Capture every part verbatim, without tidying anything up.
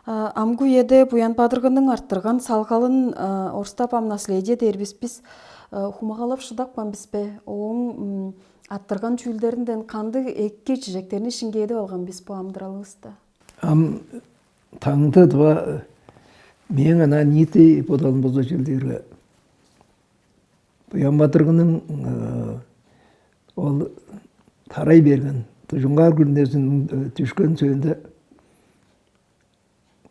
Амгы үеде Буян Бадыргының арттырган салгалын орустап ам наследие дээр бис, бис хумагалап шыдапкан бис бе? Ооң арттырган чүүлдеринден кандыг эки чижектерни шиңгээдип алган бис бо амыдыралывыста? Ам таңды дыва мээң ана ниити бодалым болза чүл дээрге, Буян Бадыргының ол тарай берген, дужуңгаар күрүнезин дүшкен сөөнде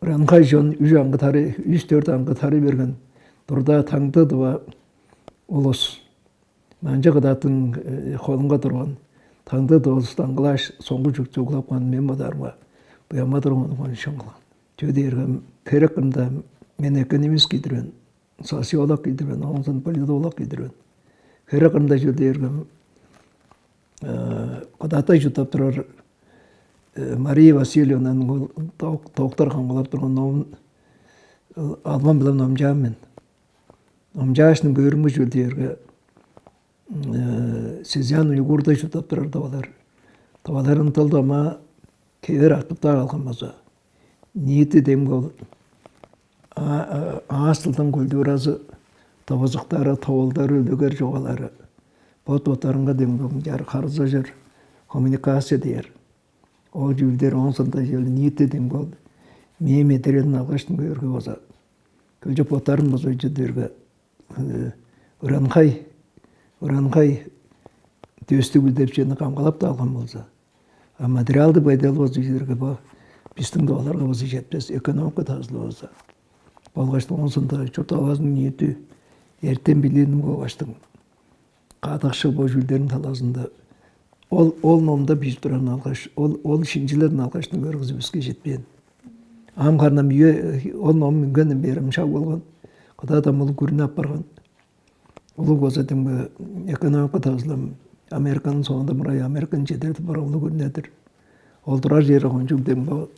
Ранхай чон үш аңгы тарай, үш-дөрт аңгы тарай берген турда, таңды дыва улус манчы кыдаттың холунга турган таңды дыва улусту аңгылааш, соңгу чүк чуглапкан мен бодаарымга, Буян Бадыргы ону кончуг шыңгылган. Чүге дээрге херек кырында мен экономист киидирбен, социолог киидирбен, оон соң политолог киидирбен. Херек кырында чүл дээрге кыдаттай чурттап турар Мария Васильевнаның ол доктор камгалап турган номун албан-биле номчаан мен. Номчаашның көөрүмге чүл дээрге, сезян уйгурда чурттап турар тывалар. Тываларның тыл-домаа кевер артып-даа калган болза, ниити демги ол аас тылдың культуразы, тывызыктары, тоолдары, үлегер чугаалары, бот-боттарынга демги мынчаар харылзажыр, коммуникация дээр. Ол чүүлдер оон соонда чүл ниити демги ол мээ медерелин алгаштың көөрге болза, көлчок боттарын болза чүл дээрге, ыранхай, ыранхай дөстүг үлдепчени камгалап-даа алган болза, а материалдыг байдал болза чүл дээрге бо бистиң тываларга болза четпес, экономика тавызылы болза. Болгаш оон соонда чуртталгазының ниити эртем билииниң болгаштың кадыкшы бо чүүлдерниң талазында ол ол номда бижип турарын алгаш, ол ол шинчилерин алгаштың көргүзүп биске жетпээн. Ам карнам үе ол ном үнгенден бээр ам шаг болган. Кыдаа дам улуг күрүнү апарган. Улуг болза демге экономика тавызылам Американың соонда мырай Американы чедиртип барган улуг күрүнедир. Ол турар чери кончуг демге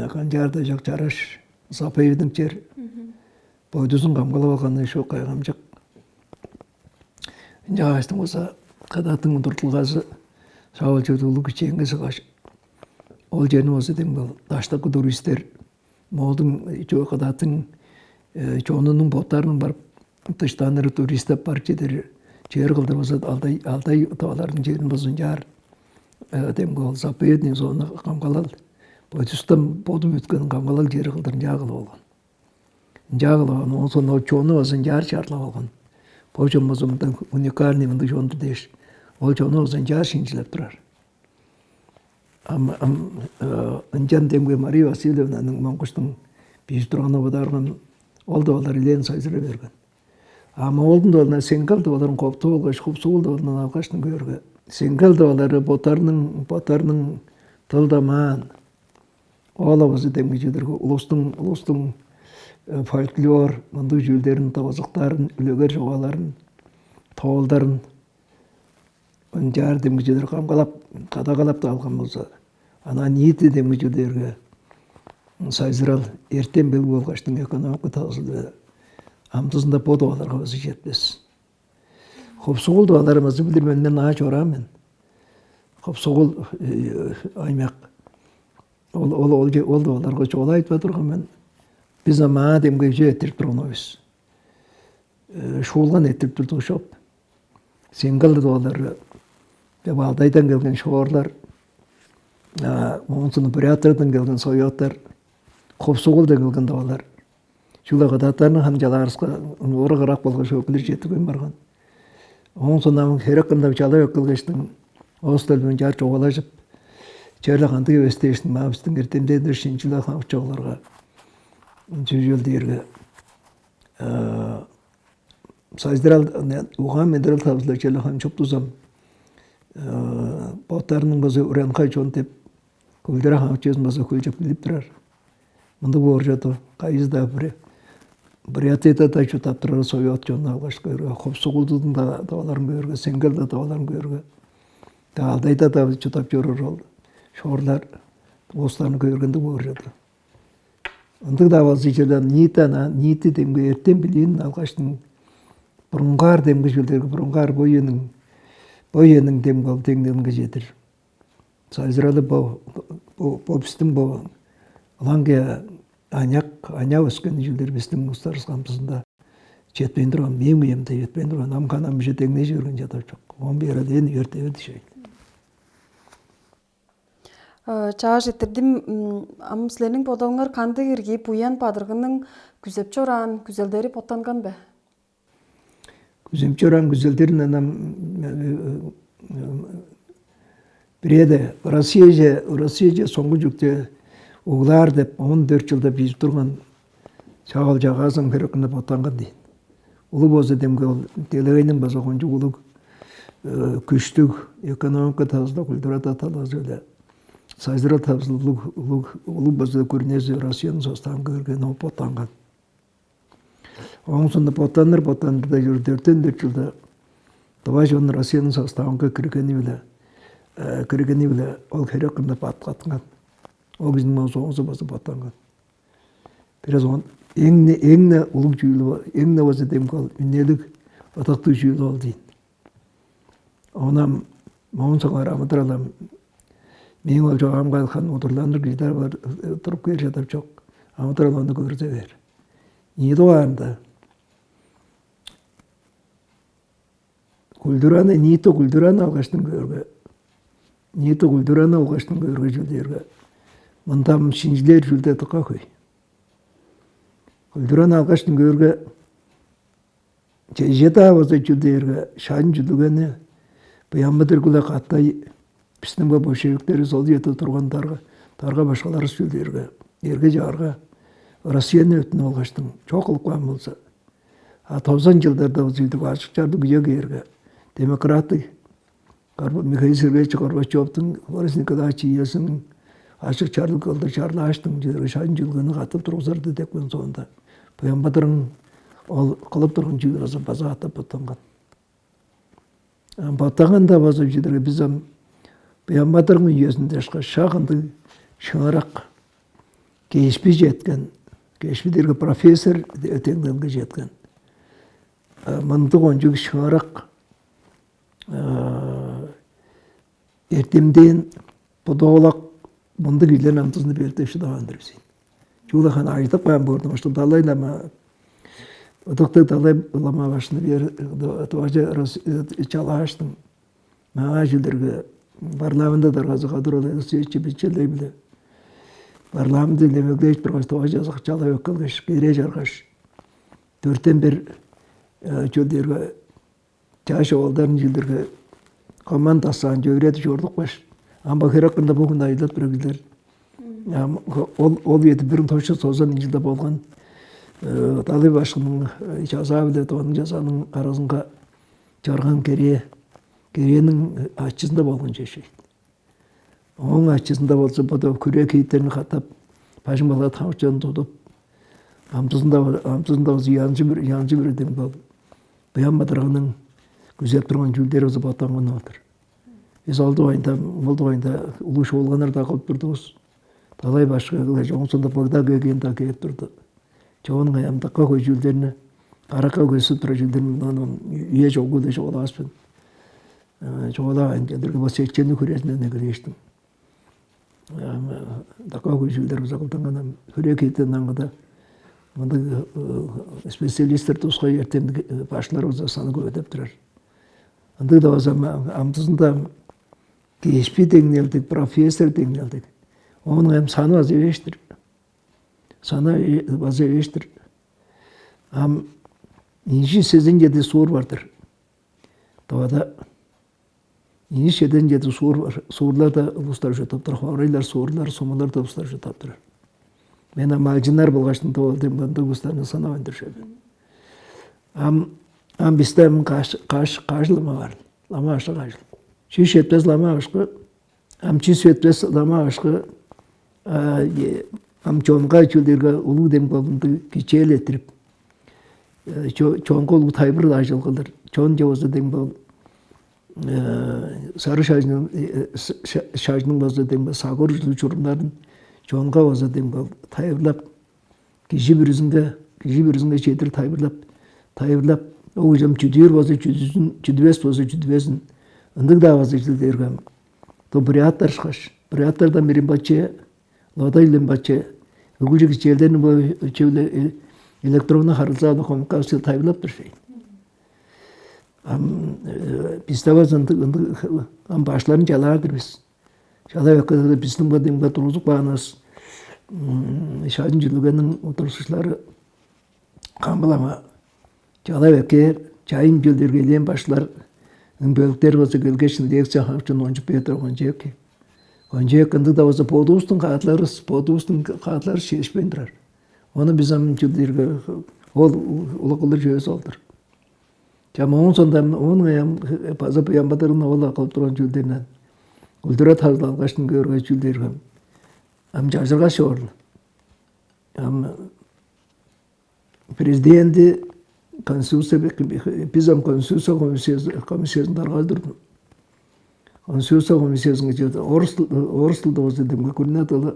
канчаар-даа чок чараш заповедник чер. Бойдузун камгалап алганы шок кайгамчык. Ынчагаштың болза кыдаттың удуртулгазы шавал чордулуг кичээнгизи каш ол черни болза демге даштыкы туристтер моодуң чо кыдаттың чонунуң боттарының барып дыштаныр туристтеп барып чедер чер кылдыр болза алдай алдай тываларның черин болза ынчаар демге ол заповедный зона камгалал бодустан боду бүткен камгалал чери кылдыр ынчаа кылып алган. Ынчаа кылып алган оон соң ол чону болза ынчаар чарлап алган. Бо чон болза мындан уникальный мындыг чон-дур дээш, ол чону болза ынчаар шинчилеп турар. Ам ам ынчан демге Мария Васильевнаның моңгуштуң бижип турганы бодаарган ол да олар илээн сайзыра берген. А моолдун долунан сеңгел дываларын коптуп алгаш, хупсугул дывалынан алгаштың көөрге, сеңгел дывалары боттарының боттарының дылдамаан, ол авазы демгижидирге улустуң улустуң фольклор мындыг чүүлдерин, тывызыктарын, үлегер чугааларын, тоолдарын ынчаар демгижидир камгалап, кадагалап-даа алган болза, ана ниити демгижидирге сайзырал эртем белги болгаштың экономика тавызылды амдызында бо дываларга база четпес. Хопсугул дываларымызды билир мен мен аа чораан мен. Хопсугул аймак ол ол ол ол дываларга чугула айтпа турган мен. Биз ам аа демгейже эртирип турган бис. Шуулган эртирип турдук шоп. Сингал дывалары деп Алтайдан келген шоорлар, оон соң Буряттардан келген соёттар, Хопсугулдан келген дывалар. Чүгле кыдаттарны ханы чалаарыска ура кырак болгаш өкүлүр четип барган. Оон сонаан херек кырында чалап эккелгештиң оостар билен чаар чугаалажып, черле кандыг эвес дээштиң маа бистиң эртемдендир шинчиле хамык чогларга чүжүл дээрге сайзырал угаан медерел табызылар черле ханы чуптузам боттарының база урянхай чон деп көлдере хамык чүвезин база хөлчеп билип турар. Мындыг бооржоду кайызы-даа бир Бурятияда-даа чурттап турар союат чонну алгаш көөрге, Хопсугулдудуң-даа даваларын көөрге, Сеңгел-даа даваларын көөрге, Алдайда-даа чурттап чоруур ол шоорлар улустарны көөргенде бооржоду. Ындыг-даа болза ичелден ниити ана, ниити демги эртем билиин алгаштың бурунгаар демги чүүлдерге бурунгаар бо үениң бо үениң демги ол деңнелинге чедир. Сайзыралы бо бо бо бистиң бо Ылаңгыя аныяк, аныяк өскен чүүлдер бистиң улустарывыс камчызында четпейн турган, мээң үемде четпейн турган, ам ханам уже деңнежи берген чадап чок. Оон бээр дээн үертевер дишейн. Чааш эртирдим, ам силерниң бодооңар кандыг ирги Буян Бадыргының күзеп чораан күзелдери боттанган бе? Күзеп чораан күзелдерин анам бирээде Россияже, Россияже соңгу чүкте углаар деп он дөрт жылда бижип турган чагал чагаазын херекине боттанган дейн. Улуг болза демге ол делегейниң база кончуг улуг күштүг экономика талазы, культурада талазы-биле сайзырал табызы улуг улуг улуг база көрнези Россияның составынга кирген, оп боттанган. Оңзунда боттаныр боттанырда жүр дөртен дөрт жылда давай чон Россияның составынга киргени-биле киргени-биле ол херек кында баткаткан. Ол кижиниң оңзу оңзу база боттанган. Бираз он эң эң улуг чүүлү эң база демги ол үнелиг ыдыктыг чүүлү ол дейн. Онам моон соңгаар амыдыралам мээң ол чогаамга алган удурланыр кижидер бар туруп кээр чадап чок. Амыдырал ону көрзе бээр. Ийи дугаарында культураны, ниити культураны алгаштың көөрге, ниити культураны алгаштың көөрге чүл дээрге, мындам шинчилээр чүлде дыка хөй. Культураны алгаштың көөрге, чеже-даа болза чүл дээрге, шайн чүдүгени буянмыдыргыла катай бистиң бо большевиктеривис ол черде турган дарга дарга башкаларывыс чүл дээрге, эрге чаарга Россияны өттүнүп алгаштың чок кылып каан болза, а тозан жылдарда ол чүлдүг ажык чардыг үе кээрге, демократтыг Михаил Сергеевич Горбачевтуң, Борис Николаевич Ельцинниң ажык чарлыг кылдыр чарлааштың чыдыры шайн чүлгүнү катып тургузарды деп соонда, Буян Бадыргының ол кылып турган чүүлү база база катап боттанган. Боттанганда база чыдыры биз ам Буян Бадыргының үезинде ышкаш шак ындыг шыңырак кешпи четкен, кешпи дээрге профессор деңнелге четкен. Мындыг ончуг шыңырак эртемден бодоолак мындыг кижилерин амдызында белдеп шыдаваан-дыр бис. Чугула ханы ажыдып каан боор дымыштыг далай лама ыдыктыг далай лама башкыны бээр дугажа чалааштың маа чүлдерге парламентте даргазы кадыр ол эдисечи бичелдей биле парламентте демеглээш тургаш дугажа чалап эккелгеш кире чаргаш төрттен бир чүлдерге чаш оолдарын чилдирге командасаан чөвүредип чорудупкаш, ам бо херек кырында бо хүн айылдап тура билдир. Ол ол эди бир тошчу созан жылда болган Далай башкының чазаа биле тываның чазааның аразынга чарган керээ керээниң ачызында болган чешейт. Ооң ачызында болза бодо күрээ кииттерин катап, бажың бала тамчыын тудуп, амдызында амдызында болза янчы бир янчы бир эден бол. Буян бадыргының күзеп турган чүүлдери болза боттанган ол-дур. Биз ол дугайында ол дугайында улуг шуулганнар да кылып турдувус. Далай башкы кылгаш, оңсунда богда кегиин да кээп турду. Чогун каямдыкка хөй чүүлдерни, каракка көсүп тура чүүлдерни мындан үе чогу деп чугаалагаспын. Чугаалаан келдирге бо сечени хүрезинден эгелээштим. Дакка хөй чүүлдер база кылдынган хүрээ киитен аңгыда мындыг специалисттер тускай эртемдик башкылар база саны көбөдөп турар. Ындыг да база амдызында кеспи деңнелдик, профессор деңнелдик. Оның эм саны база эвештир. Саны база эвештир. Ам инжи сезен чеди суур бардыр. Тавада иниш чеден чеди суурларда улустар чурттап турар, хоорайлар, суурлар, сумуларда улустар чурттап турар. Мен ам алчыннар болгаштың ол дем бында улустарны санавайн туржу мен. Ам ам бисте ам каш каш каш лама бар. Лама ашы каш. Чүс четпес лама ашкы, ам чүс четпес лама ашкы ам чонга чүлдерге улуу дем болунду кичээлеттирип, чонга улуу тайбыр ажыл кылдыр. Чон чогузу дем бол сары шажының шажының база дем бол сагыр ужурлуг чурумнарын чонга база дем бол тайбырлап, кижи бүрүзүнге кижи бүрүзүнге чедир тайбырлап, тайбырлап, ол кижи чүдүүр база чүдүзүн, чүдүвес база чүдүвезин. Ындыг-даа база чүдү дээргем. То буряттар ышкаш, буряттардан бирин баче, лодай илин баче, Бүгү кичээлдерни бо чүгле электронный харылзааны коммуникация тайылбырлап тур шей. Ам бисте база ындыг ындыг ам баштарын чалаар-дыр бис. Чалап эккелгеде биздин бо демге тургузуп каанывыс шажын чүлүгениң удуртукчулары камбылама чалап эккээр чайын чүлдүргелээн баштылар бөлүктер база келгешин лекция хавчын ончуп бээр кончеки. Кончек ындыг-даа болза бодувустуң каадыларывыс, бодувустуң каадылары шээшпейн турар. Ону биз ам чүлдүрге ол улуг кылыр чүвевис ол-дур. Чам оон сондам оон ам база буянбадырын ол кылып турган чүүлдеринен культура тазылалгаштын көөргө чүүлдерге ам чажыргаш чорду. Ам президенти конституция биз ам конституция комиссиясын даргай турдум. Конституция комиссиясынга чыгды. Орус орус тылда болза демге күрүнө тылы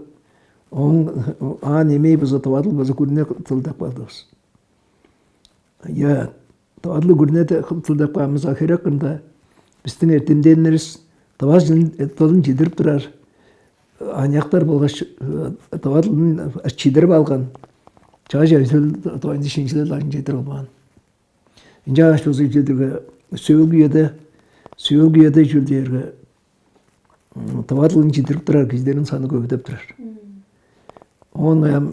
оң аан эмей база тывадыл база күрүнө тыл деп калдывыс. Я тывадыл күрүнө тыл деп каамызга херек кында биздин эртемденнерибиз тывадыл тылын чидирип турар аныяктар болгаш тывадылын чидирип алган чаш өсүл тоончу шинчилел ажын чедир кылбаан. Ынчангаш болза чүлдүрге сөөлгү үеде сөөлгү үеде чүл дээрге тывадылын чидирип турар кижилерниң саны көбүдөп турар. Оон ам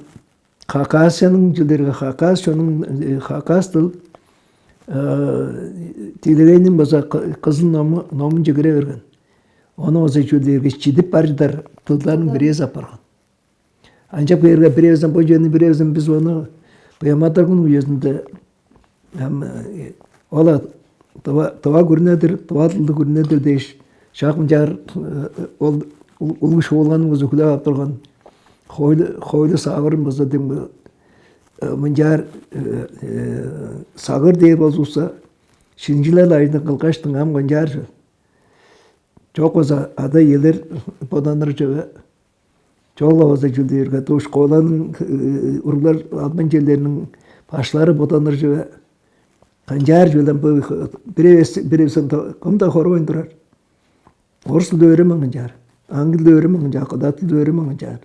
Хакасияның чүл дээрге хакас чонуң хакас тыл тилегейниң база кызыл ному номунче кире берген. Ону база чүл дээрге чидип бар чыдар тылдарның бирээзи апарган. Ынчап кээрге бирээзин бо чүвени бирээзин биз ону буямадыргын үезинде ам ол тыва тыва күрүнедир, тыва дылды күрүнедир дээш, шак мынчаар ол улуг шуулганын кызы хүлээп ап турган хойлу хойлу сагырын база демги мынчаар сагыр дээр болзувусса, шинчилел айны кылгаштың ам кончаар чүве. Чок болза ада-иелер боданыр чүве. Чок болза чүл дээрге душ школаның уруглар албан черлериниң башлары боданыр чүве. Канчаар чүвелем бу бир эвес бир эвесен кым-даа хоровайн турар. Орус тилди өөренмең канчаар, аңгы тилди өөренмең канчаар, кыдат тилди өөренмең канчаар.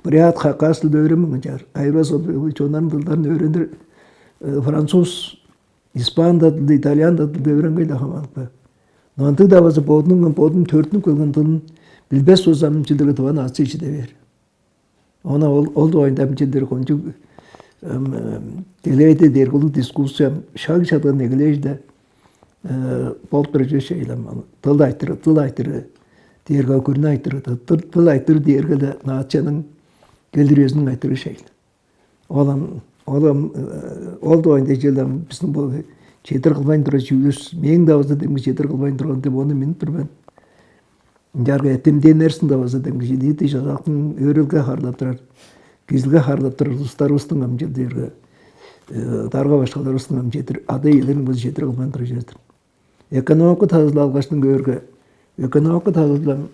Бурят, хакас тилди өөренмең канчаар. Айырбас ол чоннарның тылдарын өөренир француз, испан да тилди, итальян да тилди өөренгей-ле хамааныкпа. Но ындыг-даа болза бодунуң бодун төрүттүнүп келген дылын билбес болза, ам чилдирге тыва нация чиде бээр. Ону ол ол дугайында ам чилдир кончуг делегейде дээрги улуг дискуссия шаг чадан эгелээжде болуп тура чүве шейлем. Дыл айтыры, дыл айтыры дээрге күрүнү айтыры, дыл айтыры дээрге-ле нацияның келир үезиниң айтыры шейл. Ол ам ол ам ол дугайында чилем биздин бу чедир кылбайн турар чүүлүс мээң-даа база демги чедир кылбайн турган деп ону миннип тур мен. Ынчаарга эртемденнерсин-даа база демги чидиити чазактың өөрелге харлап турар, кизилге харлап турар улустарывыстың ам чедирге дарга башкаларывыстың ам чедир ада-иелерин база чедир кылбайн турар чүве-дир. Экономика тазылы алгаштың көөрге, экономика тазылы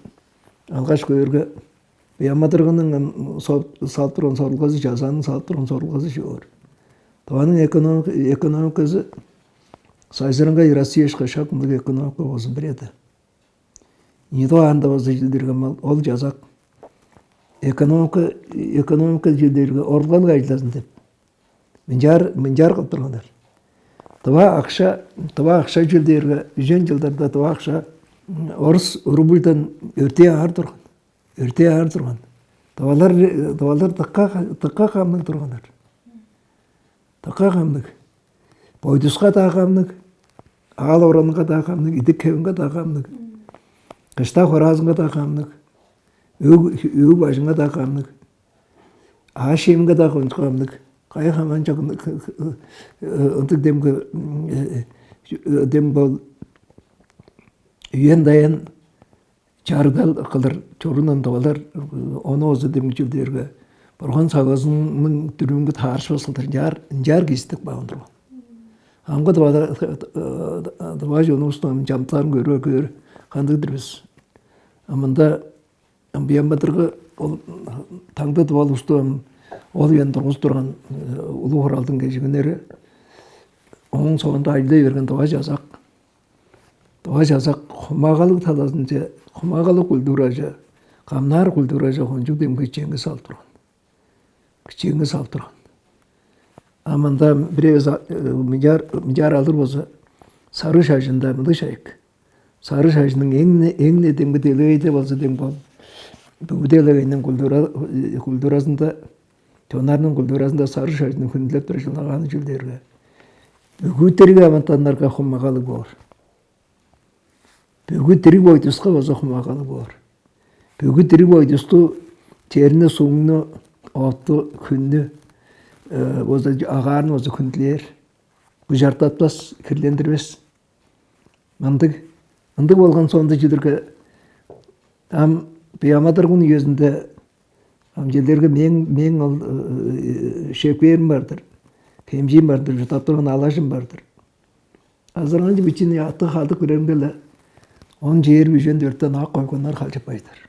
алгаш көөрге, ямадыргының салып турган сорулгазы, жазаның салып турган сорулгазы чоор. Тываның экономика экономикасы сайзыраңгай Россияшка шак мындыг экономика болзун бирээде. Ийи дугаанда болза жилдирген ол жазак экономика экономика жилдирге орулгалыг ажылдазын деп мынчаар мынчаар кылып турганнар. Тыва акша тыва акша чүл дээрге үжен жылдарда тыва акша орус рубльдан өртээ аар турган. Өртээ аар турган. Тывалар тывалар тыкка тыкка камныг турганнар. Тыкка камныг. Бойдуска даа камныг. Аал оранынга даа камныг, идик хевинге даа камныг. Кышта хораазынга даа камныг. Өг өг бажыңга даа камныг. Аашемге даа кончуг амдыг кайы хамаан чок ындыг демге дем бол үен даян чарыдал кылыр чорундан тывалар ону озу демчил дээрге бурган сагызының дүрүүнгү таарышпас кылдыр ынчаар ынчаар киистик баан турган. Амгы тывада тыва чонувустуң чамдыларын көрүп көөр кандыг-дыр бис. А мында Буян-Бадыргы ол таңды тып алыштыам ол үен тургузуп турган улуг хуралдың кежигиннери ооң соонда айылдай берген дыва жазак. Дыва жазак хумагалыг талазынче, хумагалыг культураже, камнаар культураже кончуг демги чеңги салып турган. кичээнгей салып турган. А мында бир эвес мынчаар алыр болза, сарыг шажында мындыг шайык. Сарыг шажының эң эң демги делегейде болза, дең бол бүгү делегейниң культура культуразында, чоннарның культуразында сарыг шажының хүндүлеп тура чылдагааны чүл дээрге, бүгү дириг амытаннарга хумагалыг боор. Бүгү дириг бойдуска база хумагалыг боор. Бүгү дириг бойдусту, черни, сугну, отту, хүннү база, агаарны база хүндүлээр, бужартатпас, кирлендирбес. Мындыг мындыг болган соонда чүдүрге, ам Буян-Бадыргының үезинде ам чүлдерге мээң мээң ол шекпээрим бар-дыр, хемчиим бар-дыр, чурттап турган алажым бар-дыр. Азыраңчы бичиин аттыг халдып киреримге-ле, он чээрби үжен дөрттен ак койгоннар халчып бажыдар.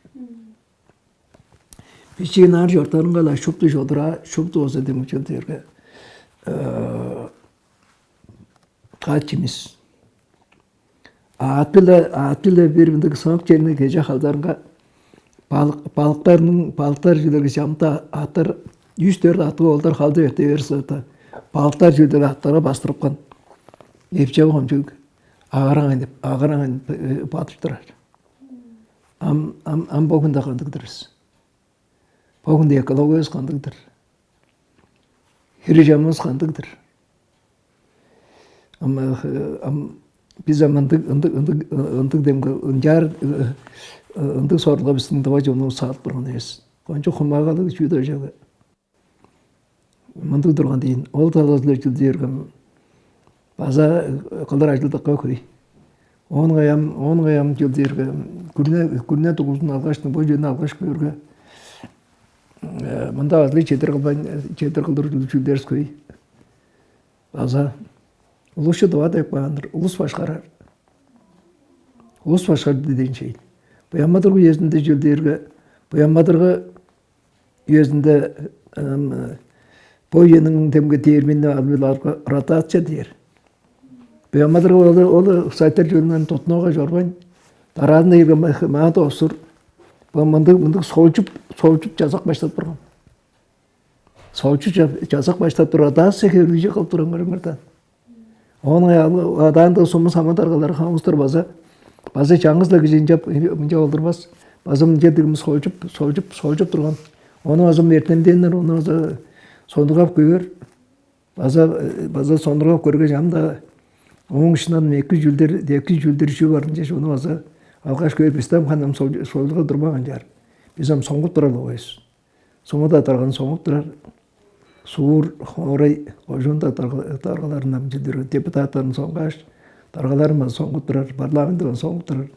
Бичиин аар чортарынга-ла шупту чодураа, шупту болза демчил дээрге кач чимис. Аът-биле аът-биле бир мындыг сынак черни кеже халдарынга балык балыктарның балыктар чүлерге чамда аттар, үш-дөрт аттыг оолдар халдып эрте бээр сыырда, балыктар чүлерге аттарга бастырыпкан. Эпче хомчуг агараңай деп агараңай бадып турар. Ам ам ам бо хүнде кандыг-дыр бис? Бо хүнде экологиявыс кандыг-дыр? Хири чамывыс кандыг-дыр? Ам ам бис ам ындыг ындыг ындыг ындыг демге ынчаар ындыг сорулга бистиң дывай чонувус салып турган эвес. Кончуг хумагалыг чүү дажага мындыг турган дейн. Ол талазы-ла чүл дээргем база кылыр ажылдыкка хөй. Оон каям оон каям чүл дээрге күрүне күрүне дугузун алгаш, бо чүвени алгаш көөрге, мында база чедир кылбайн чедир кылдыр чүл чүүлдерис хөй. База улусчу дыва деп каан-дыр, улус башкарар. Улус башкарды дээн чейин. Буян-Бадыргы үезинде чүл дээрге, Буян-Бадыргы үезинде бо үениң демге термини албыларга ротация дээр. Буян-Бадыргы ол ол сайтар чүлүнөн тутнуга чорбайн, дараазында ирген маада осур. Бо мындыг мындыг солчуп солчуп чазак баштап турган. Солчу чазак баштап тур, адаан сехерүүже кылып турган көрүңерден. Оон адаанда суму самадаргалары хамыстыр база база чаңгыс-ла кижи ынчап мынча олдурбас. База мынча дигим солчуп, солчуп, солчуп турган. Ону база эртемденнер, ону база сондугап көөр. База база сондугап көргеш, ам-даа ооң ышынан эки чүүлдер, эки чүүлдер чүү бар ынчаш, ону база алгаш көөр. Бисте ам ханам солчуга турбаган чаар. Бис ам соңгуп турар болгайбыз. Сумуда тарган соңуп турар, суур хоорай кожуунда таргаларын амчылдыр депутаттарын соңгааш, таргаларын соңгуп турар, парламентин соңгуп турар,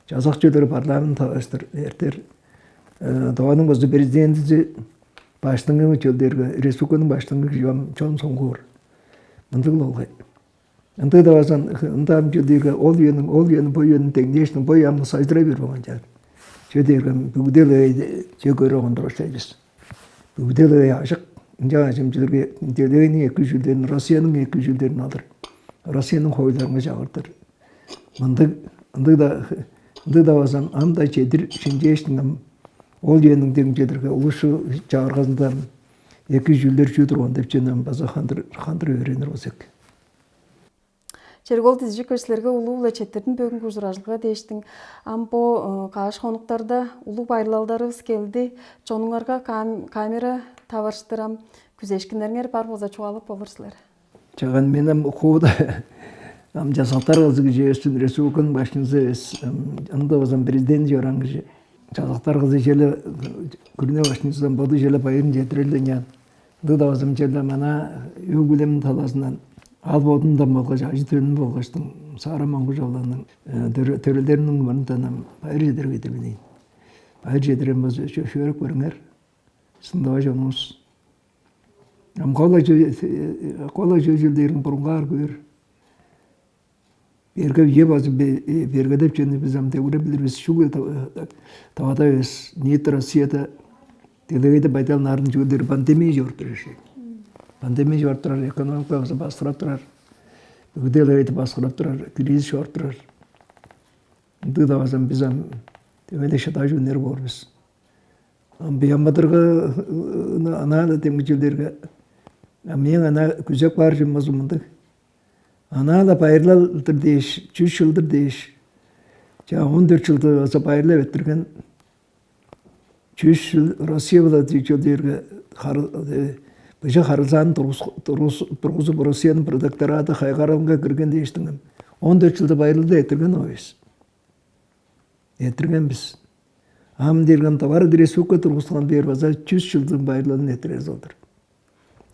чазак чүлдүр парламент таваштыр эртер. Дооның базы президентизи баштыңы чөлдерге, республиканың баштыңы чон соңгуур. Мындыг болгай. Ындыгда базан ындам чүдүүрге ол үениң, ол үениң бо үениң деңнээшниң бо ямны сайдыра бир болган чаар. Чүдээрген бүгүдел чү көрүп ондур ошчайбыз. Бүгүдел ажык. Ынча ажым чүдүрге делегейниң эки жүлдерин, Россияның эки жүлдерин алыр. Россияның хойларынга чагыртыр. Мындыг ындыгда ындыгда базан ам-да чедир шинчээштиң ам ол үениң дең чедирге улушу чагыргазында эки жүлдер чүү турган деп чүнү ам база хандыр хандыр өөренир болза эки. Чергол дизижи көчлерге улуу-биле четирдин бөгүн ужуражылга дээштиң. Ам бо каш хонуктарда улуг байырлалдарыбыз келди. Чонуңарга камера таварыштыр ам күзешкиннериңер бар болза чугаалап болур силер. Чаган мен ам хууда ам жасалтар кызы кижи өстүн республиканын башкынызы эвес, ында базам президент чоран кижи. Чазактар кызы чели күрүне башкынчыздан боду чели байырын четирелден яан. Ындыг-даа базым черле мана өг-бүлемниң талазындан ал бодумдан болгаш ажы-төлүм болгаштың Сара Монгуш-ооловнаның төрелдериниң мурнундан ам байыр чедирип ийдир мен ийин. Байыр чедирем болза, шөөреп көрүңер. Сындавай чонувус. Ам кола кола чөжүлдерин бурунгаар көөр. Берге үе базып берге деп чүвени бис ам дегуре билир бис. Шугле тавада эвес, ниити Россияда делегейде байдал нарын чүүлдер пандемия чоруп турар шей. Пандемия чоруп турар, экономикабызы бастырап турар. Бүгү делегейди баскырап турар, кризис чоруп турар. Ындыг да базам бис ам дегеле шыдажы үнер боор бис. Буян-Бадырга ынаа-ла демги чүүлдерге, мээң ынаа күзеп каар чүвем болза мындыг. Ынаа-ла байырлал-дыр дээш, чүс чылдыр дээш, чаа он дөрт чылды база байырлап эрттирген. Чүс чыл Россия-биле чүл дээрге быжыг харылзааны тургузуп, Россияның протектораты хайгаралынга кирген дээштиң, он дөрт чылды байырлал эрттирген ол бис. Эрттирген бис. Ам дээрген товар республика тургускан бээр база чүс чылдың байырлалын эрттирер ол-дур.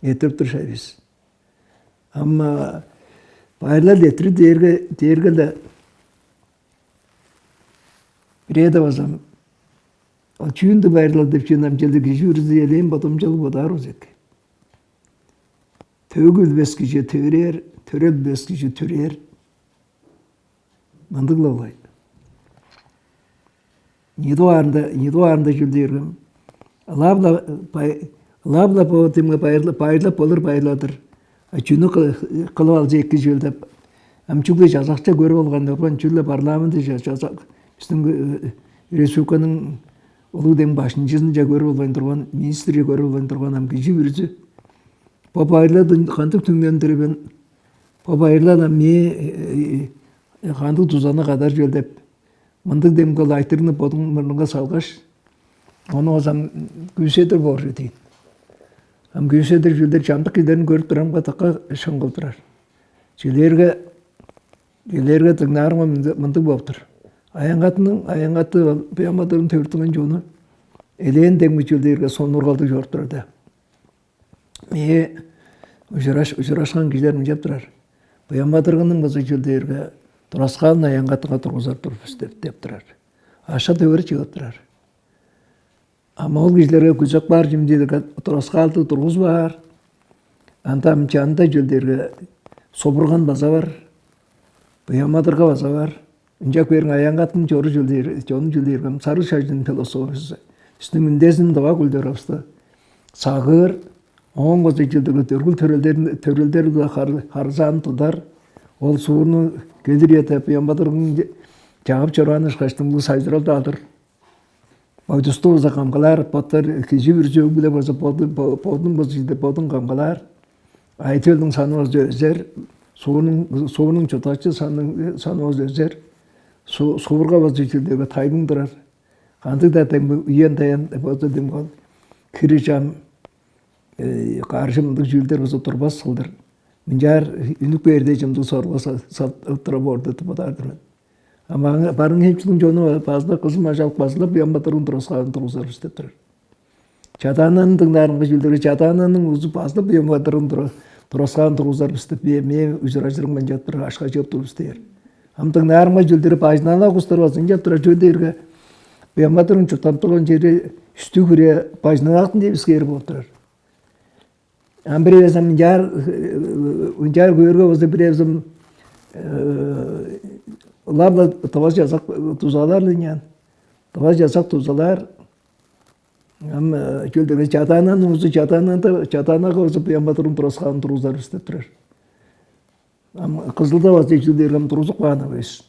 Эрттирип тур шай бис. Ам байырлал эрттирир дээрге дээрге-ле бирээде база ол чүүндү байырлал деп чүүн амчалыг кижи бүрүзү элээн бодомчалыг бодаар болза эки. Төөгү билбес кижи төөрээр, төрел билбес кижи түрээр. Мындыг-ла улай. Ийи дугаарында, ийи дугаарында чүл дээргем, ылап-ла бо демге байырлап болур байырладыр. Чүнү кылып алза эки чүвел деп, ам чүгле чазакча көрүп алган турган, чүгле парламентче чазак, биздин республиканың улуг дем башкынчызынча көрүп албайн турган, министрже көрүп албайн турган ам кижи бүрүзү бо байырлалды кандыг түңнендирип, бо байырлал ам мээ кандыг дузаны кадар чүвел деп, мындыг демги ол айтырыгны бодуң мурнунга салгаш, ону база ам күүседир боор чүве дейн. Ам күүседир чүүлдер чамдык кижилерин көрүп турарымга дыка шыңгыл турар. Чилерге, чилерге дыңнаарымга мындыг болуп тур. Аянгатының, аянгаты Буян-Бадыргын төрүттүнген чону элээн демги чүүлдерге сонургалдыг чоруп турар да. Мээ ужураш, ужурашкан кижилер мынчап турар. Буян-Бадыргының база чүл дээрге тураскаалын аянгатыга тургузар тур бис деп, деп турар. Аша төгер чыгып турар. Ам ол кижилерге күзеп каар чүвем дээрге тураскаалды тургузуп аар. Анда ам чанында чүл дээрге субурган база бар. Буян-Бадырга база бар. Ынчап кээрин аянгатын чору чүл дээр, чону чүл дээргем сарыг шажын философиясы. Бистиң үндезин дыва культуравысты сагыыр, ооң база чүл дээрге дөргүл төрелдерин төрелдер харызаан тудар. Ол суурну келир эте Буян-Бадыргын чагып чораан ышкаш дыңгыл сайзыралды алыр. Бойдусту база камгалаар, боттар кижи бүрүзү өг-бүле база бодун база чүл дээр бодун камгалаар. Айтыылдың саны база өзер, суурнуң суурнуң чудачы саны саны база өзер. Суурга база чүл дээрге тайгың турар. Кандыг-даа дең үен даян база дең ол кири чам каржы мындыг чүүлдер база турбас кылдыр. Мынчаар үнүп кээрде чымдыг сорулга тура боор деп бодаар-дыр мен. А барың хемчилиң чону базылап кызым ажалып базылап Буян-Бадыргын тураскаалын тургузар бис деп турар. Чадаананың дыңнаарынга чүл дээрге Чадаананың узу базылап Буян-Бадыргын тураскаалын тургузар бис деп мээ ужуражырыңман чаттыр ашка чыып тур бис дээр. Ам дыңнаарымга чүл дээрге бажынала кустар базын чап турар чүл дээрге Буян-Бадыргын чурттап турган чери үстү хүре бажынала атын деп бис кээр болуп турар. Ам бир эвес ам ынчаар ынчаар көөрге болза бир эвес ам ылап-ла тывас чазак дузалаар-ла ыняан. Тывас чазак дузалаар. Ам чүл дээрге Чадаананың узу Чадаанада Чадаанага болза Буян-Бадыргын тураскаалын тургузар бис деп турар. Ам Кызылда база чүл дээрге ам тургузуп каан эвес.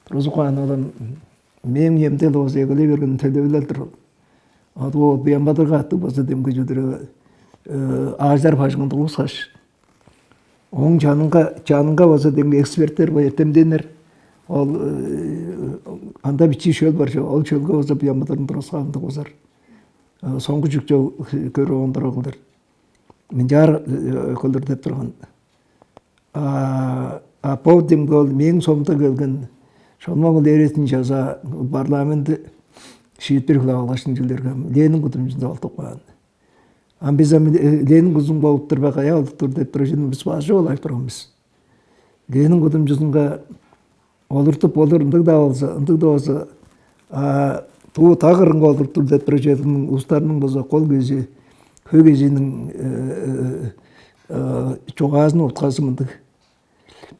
Тургузуп каан ол ам мээң үемде-ле база эгелей берген төлевилел-дир ол. Ады ол Буян-Бадырга аттыг база демги чүл дээрге аажар бажыңын тургускаш, ооң чанынга чанынга база демги эксперттер бо эртемденнер ол анда бичии шөл бар чоп, ол шөлге база Буян-Бадыргын тураскаалын тургузар. Соңгу чүк чол көрүп ондура кылдыр. Мынчаар кылдыр деп турган. А бо демги ол мээң соомда келген шонмак ол эрезин чаза парламентти шиитпир кылып алгаш ынчылдырган Ленин кудумчузунда олтуп каан. Ам бис ам Ленин кудумчузунда болуп тур бе, каяа болуп тур деп тура чүнү бис база олай турган бис. Ленин кудумчузунга олуртуп болур ындыг-даа болза, ындыг-даа болза, а туу та кырынга олуруп тур деп тура чединиң улустарның болза кол кежи, хөй кежиниң чугаазын утказы мындыг.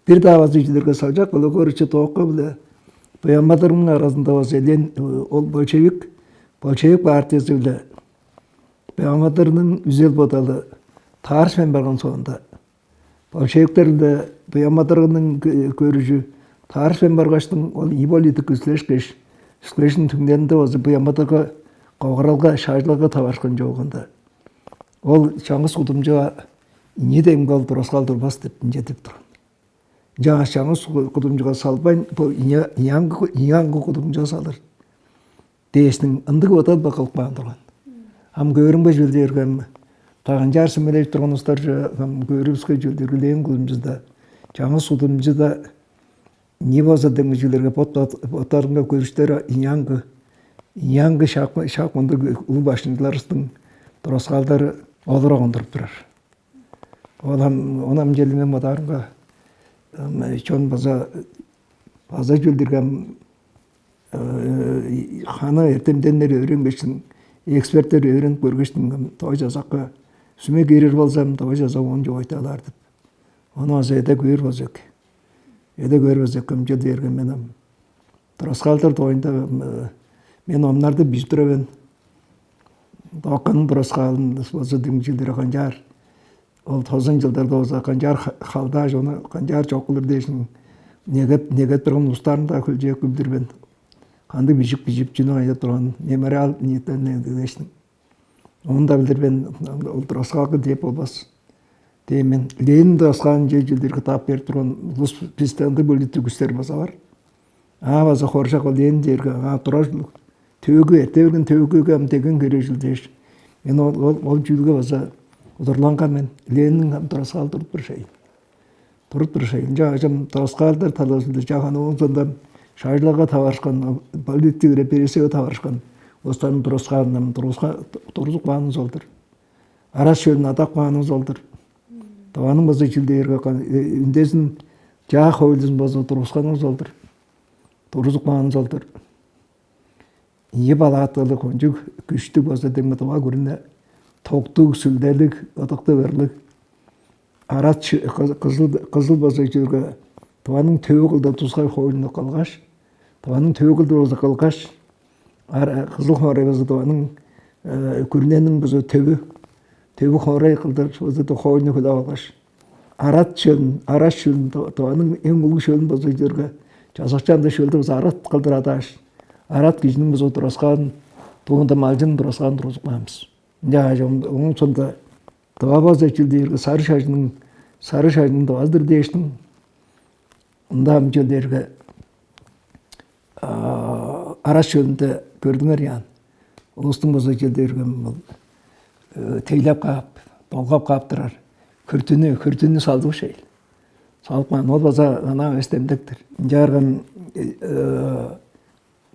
Бир-даа база кижилерге салчак боло көрүчү тоокка биле Буян-Бадыргының аразында база элээн ол большевик, большевик партиясы биле Буян-Бадыргының үзел бодалы таарышпайн барган соонда, большевиктер биле Буян-Бадыргының көрүжү таарышпайн баргаштың, ол Иболитти күзелешкеш, күзелешиниң түңнелинде база Буян-Бадыргы Когаралга, шажылага таварышкан чоогунда ол чаңгыс кудумчуга ийи демги ол тураскаал турбас деп ынча деп турган. Ынчангаш чаңгыс кудумчуга салбайн, бо ийи аңгы кудумчуга салыр дээштиң ындыг бодал-ба кылып каан турган. Ам көөрүмге чүл дээрге, ам та канчаар сүмележип турган улустарже, ам көөрүвүске чүл дээрге, Ленин кудумчузунда, чаңгыс кудумчуда не болза деңнежүүлерге боттарынга көрүштер ынчаангы ынчаангы шак мындыг улуг баштыңчыларывыстың тураскаалдары олура кондуруп турар. Ол ам ону ам черле мен бодаарымга, чон база база чүл дээрге, ам ханы эртемденнер өөренгештиң, эксперттер өөренип көргештиң, ам тывай чазакка сүме кирер болза, ам тывай чазак оон чугайтаалаар деп. Ону база эде көөр болза эки. Эде көөр болза эки, ам чүл дээрге мен ам тураскаалдар дугайында мен номнарда бижип тура мен. Докканның тураскаалын болза дыңчылдыр канчаар, ол тозан чылдарда болза канчаар халдааш, ону канчаар чок кылыр дээшин негеп негеп турган улустарын-даа хүлчээп билдир мен. Кандыг бижик бижип, чүнү кайда турган мемориал нииттеринен дегештиң. Ону-даа билдир мен, ол тураскаалга деп болбас. Дээм мен Ленин тураскаалын чежилдир кытап берип турган улус бисте ындыг бөлүттүг күстер база бар. Аа база хоржак ол Ленин дээрге аңаа турар ужурлуг. Төөгү эрте берген төөгүге ам деген хережил дээш. Мен ол ол, ол чүүлге база удурланган мен. Ленинниң ам тураскаалы туруп турушайын. Туруп турушайын. Ынча ажам тураскаалдар талазында чаган оон сондам шажылага таварышкан, политик репрессияга таварышкан, остарын тураскаандан тургузуп кааныңыз ол-дур. Арас чөлүн адап кааныңыз ол-дур. Тываның база чил дээрге үндезин чаа хоойлузун база тургусканыңыз ол-дур. Тургузуп кааныңыз ол-дур. Ийи балааттылыг кончуг күштүг база дең тыва күрүне токтуг, сүлделиг, ыдыктыг ырлыг. Арат кызыл база чүрге тываның төвү кылда тускай хоойлуну кылгаш, тываның төвү кылдыр база кылгаш, кызыл хоорай база тываның күрүнениң база төвү төвү хоорай кылдыр база хоойлуну хүлээп алгаш, арат чөлүн, арат чөлүн тываның эң улуг чөлүн база чүрге чазакчаанда чөлдү база арат кылдыр адааш, арат кижиниң база тураскаан тугунда малчын тураскаан тургузуп каанбыз. Ынча ооң соонда тыва база чүл дээрге сары шажының сары шажының тывазы-дыр дээштиң. Ында ам чүл дээрге арас чөлүнде көрдүңер яан. Улустуң база чүл дээрге ол тейлеп каап, долгап каап турар. Хүртүнү, хүртүнү салдыгышейн. Салып каан ол база ана эстемдектир. Ынчаарган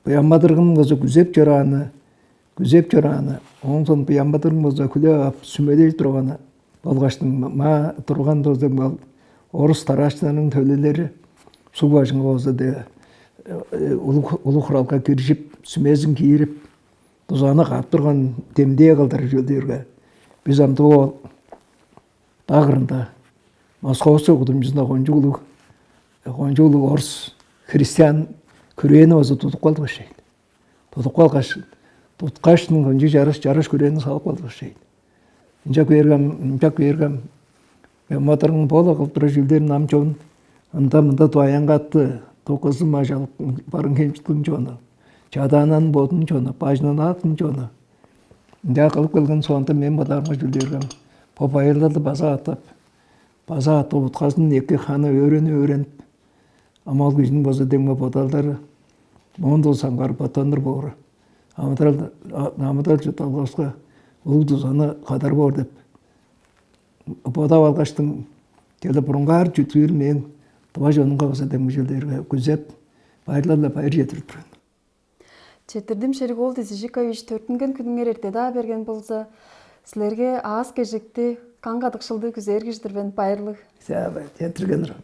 Буянмадыргын база күзеп чорааны, күзеп чорааны, оон соң буянмадыргын база хүлээп ап, сүмелей турганы болгаштың маа турган доза ол орус тараачыларның төлелери суг бажыңга болза де улуг хуралга киржип, сүмезин киирип, дузаны каап турган демдээ кылдыр чүве дээрге, биз ам доо дагырында Московский кудумчузунда кончуг улуг кончуг улуг орус христиан күрээни база тудуп калды башкай. Тудуп калгаш, туткаштың кончуг чараш чараш күрээни салып калды башкай. Ынча кээргем, ынча кээргем, моторуң бола кылып тура чүүлдерин ам чон ында мында дуаянгатты, ту кызым ажалып барын хемчиктиң чону, чадаанан бодун чону, бажынанатын чону. Ынча кылып келген соонда мен бодаарымга чүл дээргем, бо байырлалды база катап, база катап утказын эки ханы өөренип өөренип, ам ол кижиниң база демге бодалдары моон дуза саңгаар боттаныр боору. Амыдырал амыдырал чуртталгавыска улуг дузаны кадар боор деп бодап алгаштың, чеде бурунгаар чүткүүр мээң тыва чонунга база демги чүл дээрге күзеп, байырлал-ла байыр чедирип турган. Четирдим Шериг-оол Дизижикович төрүттүнген күнүңер эрте-даа берген болза, силерге аас-кежикти, каң кадыкшылды күзээр кижи-дир мен. Байырлыг. Четтирген-дир.